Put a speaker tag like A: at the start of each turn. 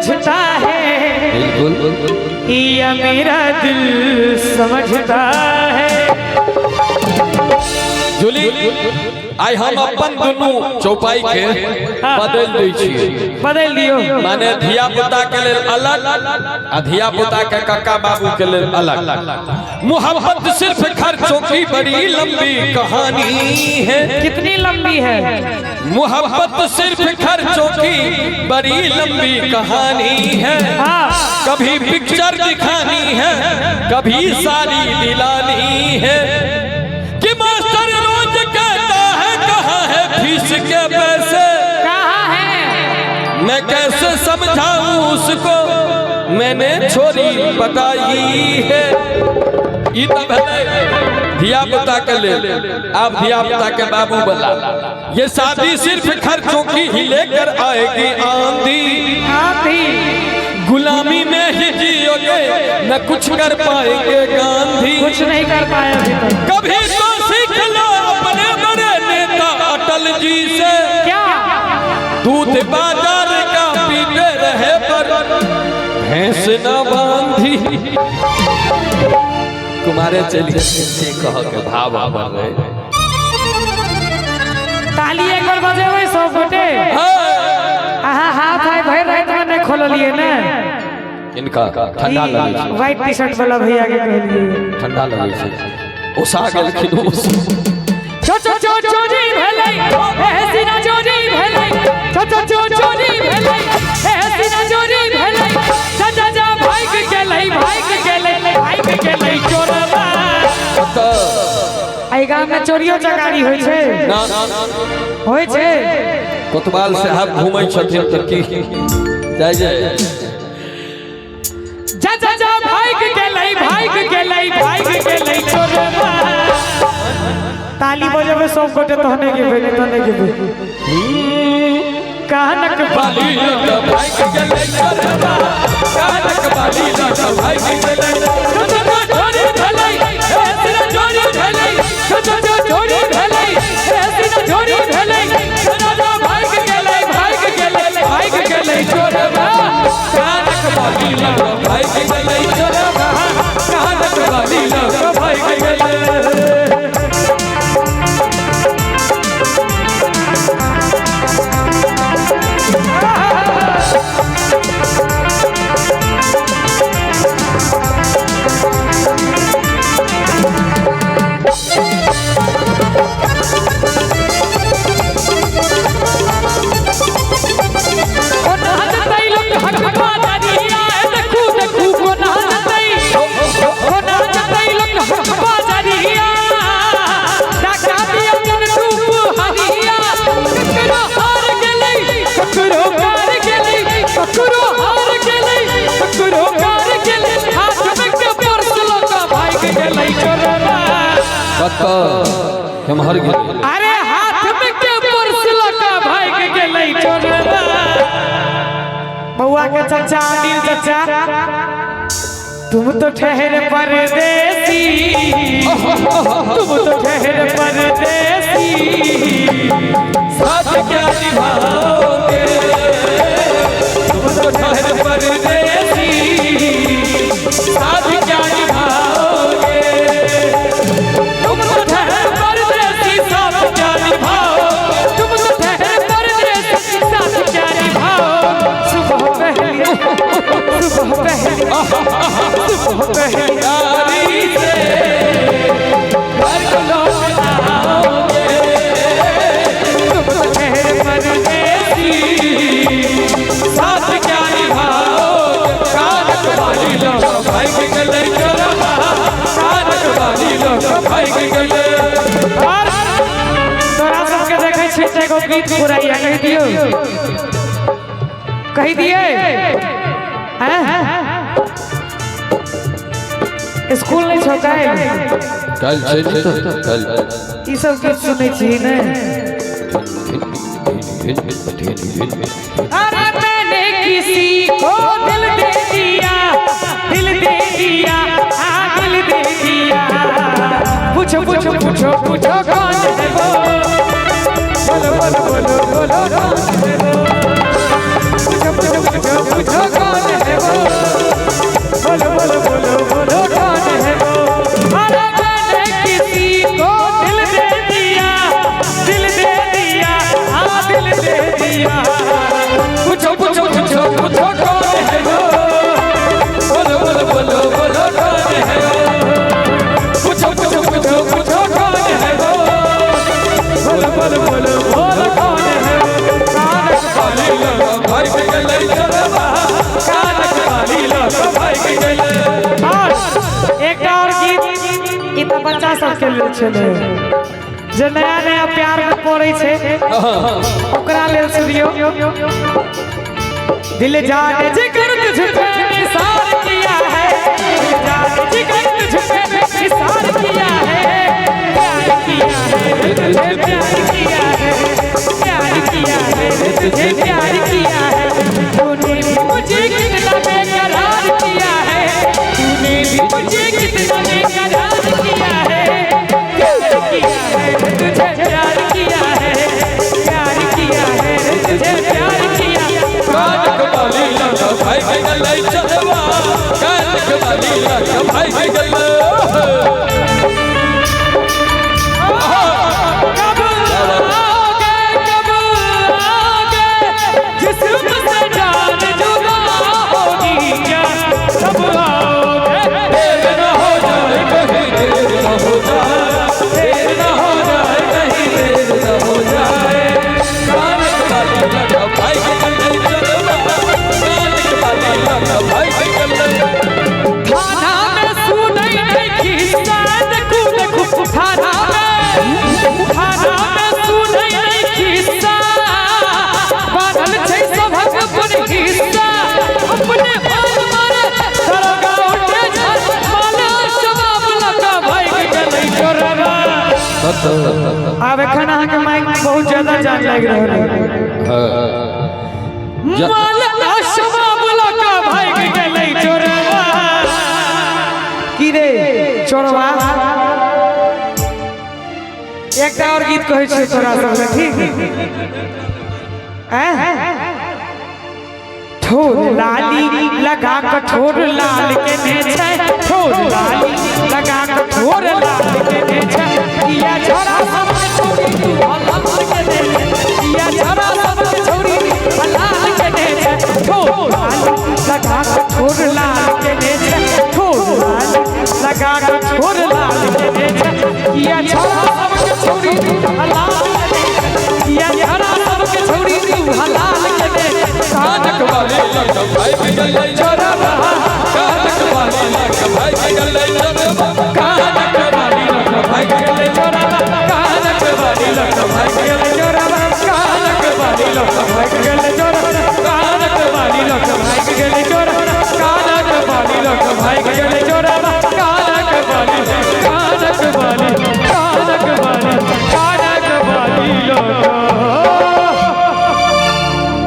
A: समझता है,
B: बिल्कुल।
A: या मेरा दिल समझता है।
B: जूली, आइ हम अपन दुनू चौपाई के बदल दै छियै।
A: बदल दियो।
B: माने धिया पुता के लेल अलग आ धिया पुता के कक्का बाबू के लेल अलग। मोहब्बत सिर्फ खर्चों की बड़ी लंबी कहानी है।
A: कितनी लंबी है?
B: मोहब्बत सिर्फ खर्चों की बड़ी लंबी कहानी है। कभी पिक्चर दिखानी है, कभी साड़ी दिलानी है। कि मास्टर रोज कहता है, कहाँ है फीस के पैसे?
A: कहाँ है?
B: मैं कैसे समझाऊं उसको, मैंने छोरी पटाई है। ई तऽ भेलै धिया पुता के लेल। आब धिया पुता के बाबू वाला। ये शादी सिर्फ खर्चों की ही लेकर आएगी आंधी।
A: आंधी।
B: गुलामी में ही जियोगे, न कुछ कर पाएंगे गांधी।
A: कुछ नहीं कर पाए अभी तक।
B: कभी तो सीख लो अपने बड़े नेता अटल जी से।
A: क्या?
B: दूध बाजार का पीते रहे पर भैंस न बांधी। कुमारे चलिए से कह के भाव हमर रहे।
A: ताली एक बार बजेबै सब गोटे। अहाँ हाथ आइ भरि राति में नहीं खोललिए ने।
B: इनका ठंडा लगै छै।
A: व्हाइट टी शर्ट वाला भैया के कहलिए।
B: ठंडा लगै छै, ओसा गेलखिन ओ।
A: चो चो चो चोरी भेलै हे सीना, चोरी भेलै। चो चो चो चोरी भेलै हे सीना, चोरी भेलै। जा जा जा भागि गेलै, भागि गेलै, भागि गेलै चोरबा।
B: कतऽ?
A: एहि गाम में चोरियो चकारी होइ छै?
B: ना।
A: होइ छै।
B: कोतवाल साहब घूमै छथिन तऽ की जाय जाय।
A: जा जा जा भागि गेलै, भागि गेलै, भागि गेलै चोरबा। ताली बजेबै सब गोटे तहने गेबै, नहि तऽ नहि गेबै। कानक
B: बाली लऽ कऽ भागि गेलै चोरबा, कानक बाली लऽ कऽ भागि गेलै।
A: चो चो चो चोरी भेलै हे सीना, चोरी भेलै। चो चो चो चोरी भेलै हे सीना, चोरी भेलै। जा जा जा भागि गेलै, भागि गेलै, भागि गेलै चोरबा।
B: कानक बाली लऽ कऽ भागि गेलै चोरबा, कानक बाली लऽ कऽ भागि गेलै।
A: कोना जतै लोक हकबा दरिया, देखू देखू, कोना जतै, कोना जतै लोक हकबा दरिया। डाका दिया दिन रूप हरिया। ककरो हार गेलै, ककरो कार गेलै, ककरो हार गेलै, ककरो कार गेलै। हाथ में के पर्स लऽ कऽ भागि गेलै चोरबा।
B: कतऽ केम्हर गेलै?
A: अरे, हाथ में के पर्स लऽ कऽ भागि गेलै चोरबा। बउआ के चचा, अनिल चचा, तुम तो ठहरे परदेसी, तुम तो ठहरे परदेसी।
B: साथ क्या निभाओगे? तुम तो ठहरे परदेसी, साथ क्या निभाओगे?
A: तुम तो ठहरे परदेसी, साथ क्या निभाओ? तुम तो ठहरे परदेसी, साथ क्या निभाओ? सुबह पहली, सुबह पहली, सुबह पहली
B: यारी से घर को लौट आओगे।
A: तुम तो ठहरे परदेसी,
B: साथ क्या निभाओगे? कानक बाली लऽ कऽ भागि गेलै चोरबा, कानक बाली लऽ कऽ भागि गेलै।
A: और तोरा सबके देखै छियै तऽ एगो गीत पुराइया कहि दियौ, कहि दियै। हैं, स्कूल नहि छौ काल्हि?
B: काल्हि छै ने, तऽ काल्हि।
A: ई सब गीत सुनै छी ने? अरे, मैंने किसी को दिल दे दिया, दिल दे दिया, हाँ, दिल दे दिया। पूछो पूछो पूछो पूछो, कौन है वो? बोलो बोलो बोलो बोलो, कौन है वो? पूछो पूछो पूछो पूछो।
B: भागि गेलै चोरबा, कानक बाली लऽ कऽ भागि गेलै।
A: और एकटा और गीत, ई तऽ बच्चा सबके लेल छलै, जे नया नया प्यार में पड़ै छै ओकरा लेल सुनियौ। दिल जाने जिगर तुझ पे निसार किया है, दिल जाने जिगर तुझ पे निसार किया है, प्यार किया है तुझे प्यार किया है, प्यार किया है तुझे प्यार किया है, तूने भी मुझे कितना बेकरार किया है, तूने भी मुझे कितना बेकरार किया है, प्यार किया है तुझे प्यार किया है, प्यार किया है तुझे प्यार किया।
B: कानक बाली लऽ कऽ भागि गेलै चोरबा, कानक बाली लऽ कऽ भागि गेलै।
A: कब आओगे, कब आओगे, जिस्म से जान जुदा होगी क्या, कब आओगे?
B: देर न हो जाए कहीं, देर न हो जाए, देर न हो जाए कहीं, देर न हो जाए। कानक बाली लऽ कऽ भागि गेलै चोरबा, कानक बाली लऽ कऽ भागि गेलै।
A: थाना में सुनै नहीं खिस्सा, देखू देखू, थाना में, थाना में सुनै नहीं खिस्सा, बान्हल छै सभक अपन हिस्सा, अपने मार मारे दरोगा उठे झाड़, माल शबाब लऽ कऽ भागि गेलै चोरबा। आब एखन अहाँके माइक बहुत ज्यादा जान लागि रहल है। माल शबाब लऽ कऽ भागि गेलै चोरबा। की रे चोरबा, एकटा और गीत कहै छियै तोरा सबके, ठीक? ऐं? ठोर लाली लगा कऽ ठोर लाल केने छै, ठोर लाली लगा कऽ ठोर लाल केने छै, किया छोरा सबके छौरी तू हलाल केने छै, किया छोरा सबके छौरी हलाल केने छै, ठोर लाली लगा कऽ ठोर लाल केने छै, ठोर लाली लगा कऽ ठोर लाल केने छै, किया छोरा सबके छौरी तू हलाल केने छै, किया छोरा सबके छौरी तू हलाल केने छै।
B: कानक बाली लऽ कऽ भागि गेलै